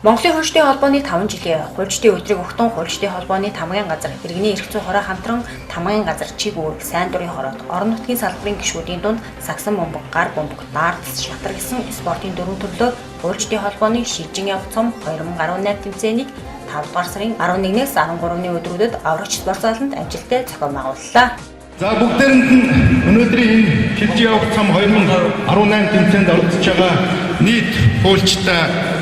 Монголын хуульчдын холбооны 5 жилийн хуульчдын өдрийг өгтөн хуульчдын холбооны тамгын газар, иргэний эрх зүйн хороо хамтран тамгын газар, чиг үүрэг, сайн дурын хороот, орон нутгийн салбарын гишүүдийн дунд сагсан бөмбөг, гар бөмбөг, дартс, шатар гэсэн спортын дөрвөн төрлөөр хуульчдын холбооны шилжин явц цом 2018 тэмцээнийг 5 дугаар сарын 11-ээс 13-ны өдрүүдэд аврагч спорт заланд амжилттай зохион байгууллаа. За бүгдээрэнд нь өнөөдрийн энэ шилжин явц цом 2018 тэмцээнд оролцож байгаа нийт хуульчдаа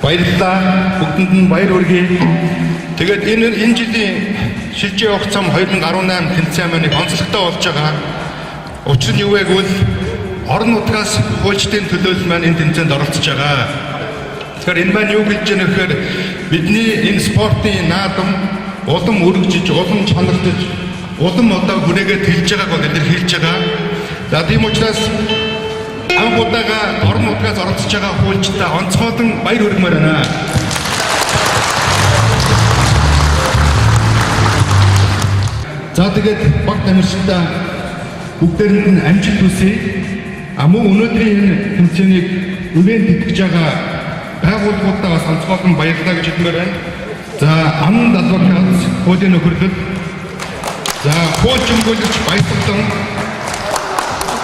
баярлалаа. Бүгдэнд нь баяр хүргэе. Тэгээд энэ жилийн шилжин явах цом 2018 тэмцээн маань их онцлогтой болж байгаа. Учир нь юу вэ гэвэл орон нутгаас хуульчдын төлөөлөл маань энэ тэмцээнд оролцож байгаа. Тэгэхээр энэ маань юу гэж байна гэхээр бидний энэ спортын наадам улам өргөжиж, улам чанардаж, улам одоо хүрээгээ тэлж байгааг бол илэрхийлж байгаа. За тийм учраас анх удаага орон нутгаас оролцож байгаа хуульчдаа онцгойлон баяр хүргэмээр байна. За тэгээд баг тамирчдаа бүгдээрэнд нь амжилт хүсье. А мөн өнөөдрийн энэ тэмцээнийг үлээн тэтгэж байгаа байгууллагуудаа бас онцгойлон баярлалаа гэж хэлмээр байна. За Ананд адвокат хуулийн нөхөрлөл. За хууль өмгөөлөгч Баясгалан,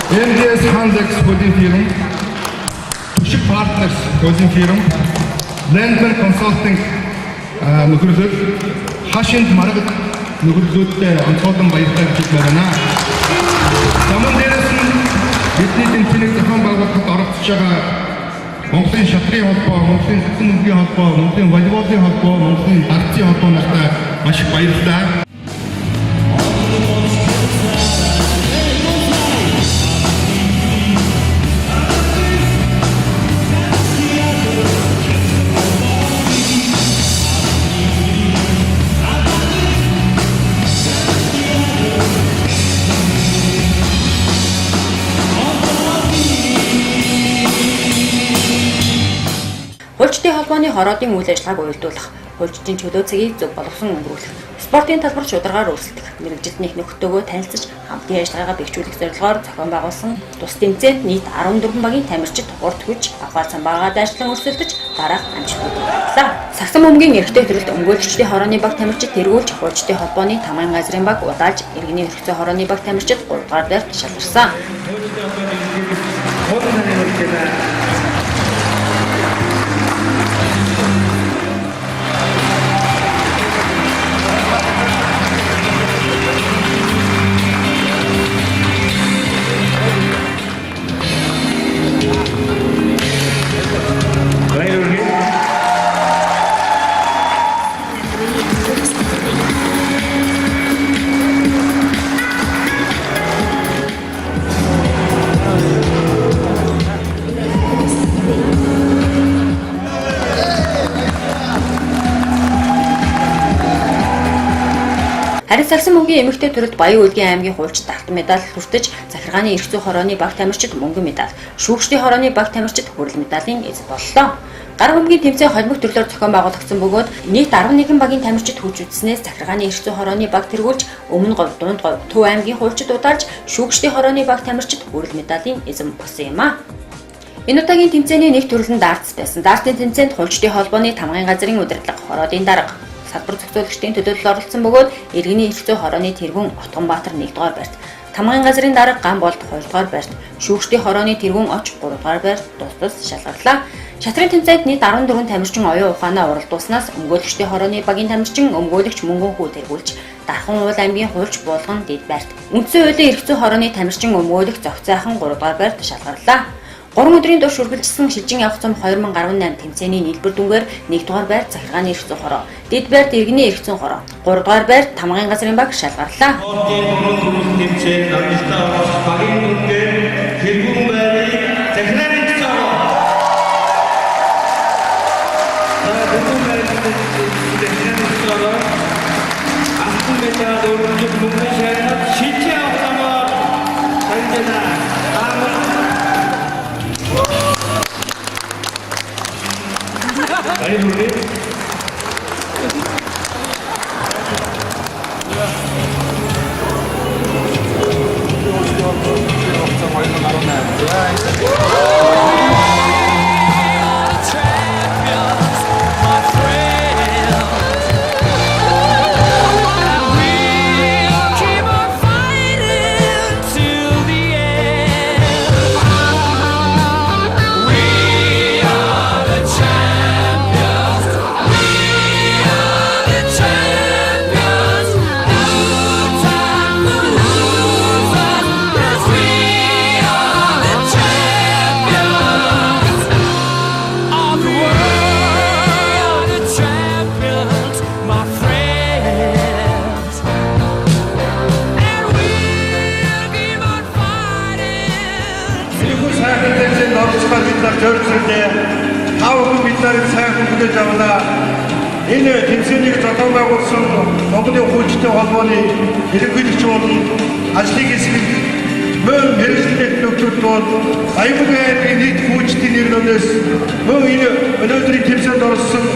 MDS Handex хуулийн фирм, Түшиг Partners хуулийн фирм, Landman Consulting нөхөрлөл, Хашинд Маргад нөхөрлөлтөд онцгойлон баярлалаа гэж хэлмээр байна. За мөн дээрээс нь бидний тэмцээнийг зохион байгуулахад оролцож байгаа Монголын шатрын холбоо, Монголын сагсан бөмбөгийн холбоо, Монголын волейболын холбоо, Монголын дартсын холбоо нартай маш их баярлалаа. Хуульчдын холбооны хороодын үйл ажиллагааг уялдуулах, хуульчдын чөлөө цагийг зөв боловсон өнгөрүүлэх, спортын талбар шударгаар өрсөлдөх, мэргэжилтнийх нөхдөөгөө танилцаж хамтын ажиллагаагаа бэхжүүлэх зорилгоор зохион байгуулсан тус тэмцээнд нийт 14 багийн тамирчид урт хүч, Афган багаа дайчлан өрсөлдөж дараах амжилтуудыг авлаа. Сагсан бөмбөгийн эрэгтэй төрөлд өмгөөлөгчдийн хорооны баг тамирчид тэргүүлж, хуульчдын холбооны тамгын газрын баг удаалж, иргэний эрх зүйн хорооны баг тамирчид 3 дугаар байрт шалгарсан. Баяр хүргэе. Харин сагсан бөмбөгийн эмэгтэй төрөлд Баян Үйлгийн аймгийн хуульчид алтан медаль хүртэж, захиргааны эрх зүйн хорооны баг тамирчид мөнгөн медаль, шүүгчдийн хорооны баг тамирчид хүрэл медалийн эзэн боллоо. Гар бөмбөгийн тэмцээн холимог төрлөөр зохион байгуулагдсан бөгөөд нийт 11 багийн тамирчид хүч үзснээс захиргааны эрх зүйн хорооны баг тэргүүлж, өмнө говь, дунд говь, төв аймгийн хуульчид удаалж, шүүгчдийн хорооны баг тамирчид хүрэл медалийн эзэн болсон юм а. Энэ удаагийн тэмцээний нэг төрөл нь дартс байсан. Дартын тэмцээнд хуульчдын холбооны тамгын газрын удирдлага, хороодын дарга, салбар зохицуулагчдын төлөөлөл оролцсон бөгөөд иргэний эрх зүйн хорооны тэргүүн Отгонбаатар 1-р байрт, тамгын газрын дарга Ган болд 2-р байрт, шүүгчдийн хорооны тэргүүн Оч 3-р байрт тус тус шалгарлаа. Шатрын тэмцээнд нийт 14 тамирчин оюун ухаанаа уралдуулснаас өмгөөлөгчдийн хорооны багийн тамирчин өмгөөлөгч Мөнгөн хүү тэргүүлж, Дархан уул аймгийн хуульч Буулган дэд байрт, үндсэн хуулийн эрх зүйн хорооны тамирчин өмгөөлөгч Зохицайхан 3-р байрт шалгарлаа. 3 өдрийн турш үргэлжилсэн шилжин явах зам 2018 тэмцээний нийлбэр дүнгээр 1-р байр захиргааны эрх зүйн хороо, дэд байрт иргэний эрх зүйн хороо, 3-р байр тамгын газрын баг шалгарлаа. Спортын дөрвөн төрөл тэмцээнд амжилттай оролцож багийн дүнгээр тэргүүн байрыг захиргааны эрх зүйн хороо. За тэргүүн байрыг захиргааны эрх зүйн хороо алтан медаль өргөжих мөнгөн шагнал шилжин явах замаар таньжна. Баяр хүргэе. байгуулсан Монголын хуульчдын холбооны ерөнхийлөгч болон ажлыг эсгэх мөн мэргэжилтэйг нөхдөд бол Баян аймгийн нийт хуульчдын нэрнээс мөн энэ өнөөдрийн тэмцээнд оролцсон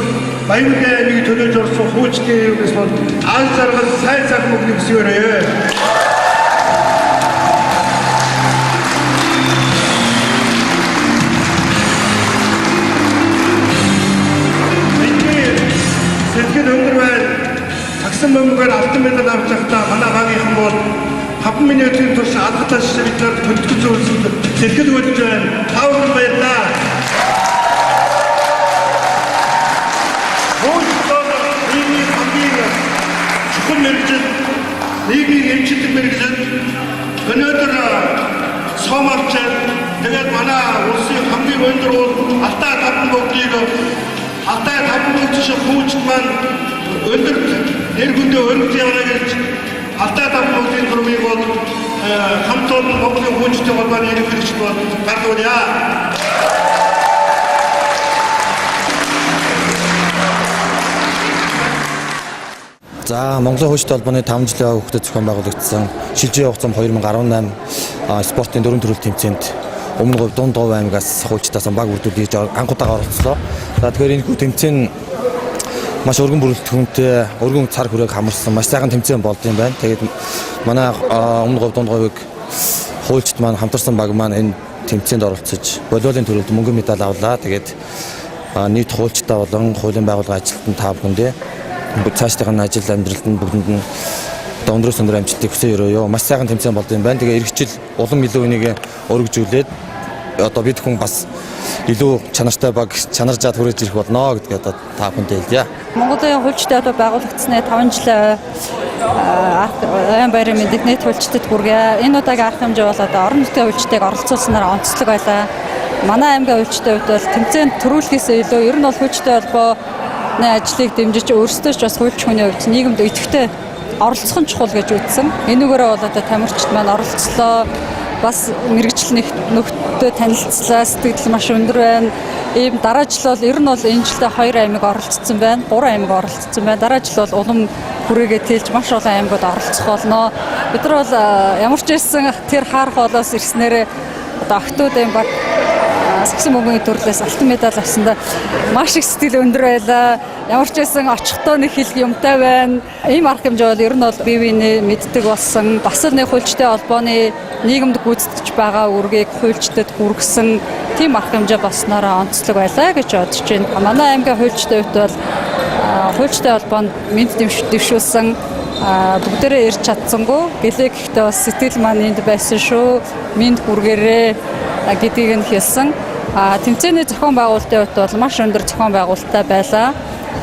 Баян аймгийг төлөөлж орсон хуульчдын нэрнээс бол аз жаргал сайн сайхан бүхнийг хүсье. Сэтгэл өндөр байна. Сагсан бөмбөгөөр алтан медаль авч явахдаа манай багийнхан бол 5 минутын турш алгаташ бид нарт хөдөлгөж үзсэн сэтгэл хөдлөж байна. Та бүхэнд баярлалаа. Хуульчдын нийгмийн хамгийн чухал мэргэжил, нийгмийн эмчилдэг мэргэжил өнөөдөр сом авчаад тэгээд манай улсын хамгийн өндөр бол Алтай таван богдыг Алтай таван богд шиг хуульчид маань өндөрт нэр хүндээ өргөж явна гэж Алтай таван богдын дүрмийг бол хамт олон Монголын хуульчдын холбооны ерөнхийлөгч бол гарлуулъя. За, Монголын хуульчдын холбооны 5 жилийн хүүхдэд зохион байгуулагдсан шилжиж явах зам 2018 спортын дөрвөн төрөл тэмцээнд Өмнө говь дунд говь аймагаас хуульчдаас баг бүрдүүлж анх удаага оролцлоо. За, тэгэхээр энэ хүү тэмцээн маш өргөн бүрэлдэхүүнтэй, өргөн цар хүрээг хамарсан маш сайхан тэмцээн болд юм байна. Тэгээд манай өмнө говь дунд говийг хуульчд маань хамтарсан баг маань энэ тэмцээнд оролцож волейболын төрөлд мөнгөн медаль авлаа. Тэгээд нийт хуульчдаа болон хуулийн байгууллагын ажилтнанд та бүхэндээ цаашдын ажил амьдралд нь бүгдэнд нь одоо өндрөөс өндөр амжилтыг хүсье өрөөё. Маш сайхан тэмцээн болд юм байна. Тэгээ эх жил улам илүү энийг өргөжүүлээд одоо бид хүн бас илүү чанартай баг чанар жаад хүрээж ирэх болно гэдгийг одоо та бүхэндээ хэлье. Монголын хуульчдын холбоо байгуулагдсаны 5 жилийн айн баярын мэндийг нийт хуульчдад хүргье. Энэ удаагийн арга хэмжээ бол одоо орон нутгийн хуульчдыг оролцуулснаар онцлог байлаа. Манай аймгийн хуульчдын хувьд бол тэмцээнд төрүүлэхээс илүү ер нь бол хуульчдын холбооны ажлыг дэмжиж өөрсдөө ч бас хуульч хүний хувьд нийгэмд идэвхтэй оролцох нь чухал гэж үзсэн. Энүүгээрээ бол одоо тамирчид маань оролцлоо. Бас мэргэжил нөхдөд танилцлаа, сэтгэл маш өндөр байна. Ийм дараа жил бол ер нь бол энэ жилдээ 2 аймаг оролцсон байна, 3 аймаг оролцсон байна. Дараа жил бол улам хүрээгээ тэлж маш олон аймагуд оролцох болно. Бид нар бол ямар ч байсан тэр хаар хоолоос ирснээрээ одоо октоодын баг сагсан бөмбөгийн төрлөөс алтан медаль авсандаа маш их сэтгэл өндөр байлаа. Ямар ч байсан очихдоо нэг хэлэх юмтай байна. Ийм арга хэмжээ бол ер нь бол бие биенээ мэддэг болсон. Бас л нэг хуульчдын холбооны нийгэмд гүйцэтгэж байгаа үүргийг хуульчдад хүргэсэн тийм арга хэмжээ болсноороо онцлог байлаа гэж бодож байна. Манай аймгийн хуульчдын хувьд бол хуульчдын холбоонд мэд дэвшүүлсэн бүгдээрээ ирж чадсангүй. Гэлээ гэхдээ бас сэтгэл маань энд байсан шүү. Мэд хүргээрээ гэдгийг нь хэлсэн. Тэмцээний зохион байгуулалтын хувьд бол маш өндөр зохион байгуулалттай байлаа.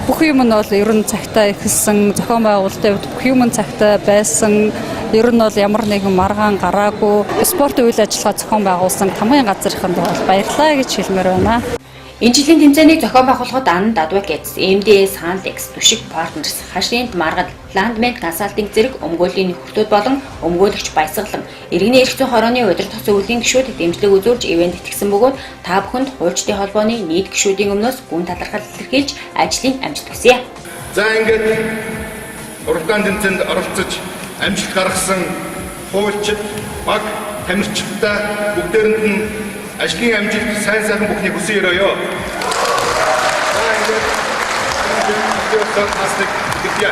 Бүх юм нь бол ер нь цагтаа эхэлсэн. Зохион байгуулалтын хувьд бүх юм нь цагтаа байсан. Ер нь бол ямар нэгэн маргаан гараагүй. Спортын үйл ажиллагаа зохион байгуулсан хамгийн газрынханд бол баярлалаа гэж хэлмээр байна. Энэ жилийн тэмцээнийг зохион байгуулахад Анд Advocates, MDS Hanlex, Түшиг Partners, Хашринт Маргад, Landman Consulting зэрэг өмгөөллийн нөхөртүүд болон өмгөөлөгч баясгалан, иргэний эрх зүйн хорооны удирдах зөвлөлийн гишүүд дэмжлэг үзүүлж ивээн тэтгэсэн бөгөөд та бүхэнд хуульчдын холбооны нийт гишүүдийн өмнөөс гүн талархал илэрхийлж ажлын амжилт хүсье. За, ингээд уралдаан тэмцээнд оролцож амжилт гаргасан хуульчид, баг тамирчидтай бүгдээрэнд нь ажлын амжилт сайн сайхан бүхнийг хүсэн өрөөё. За, ингээд амжилт таслыг хэлье.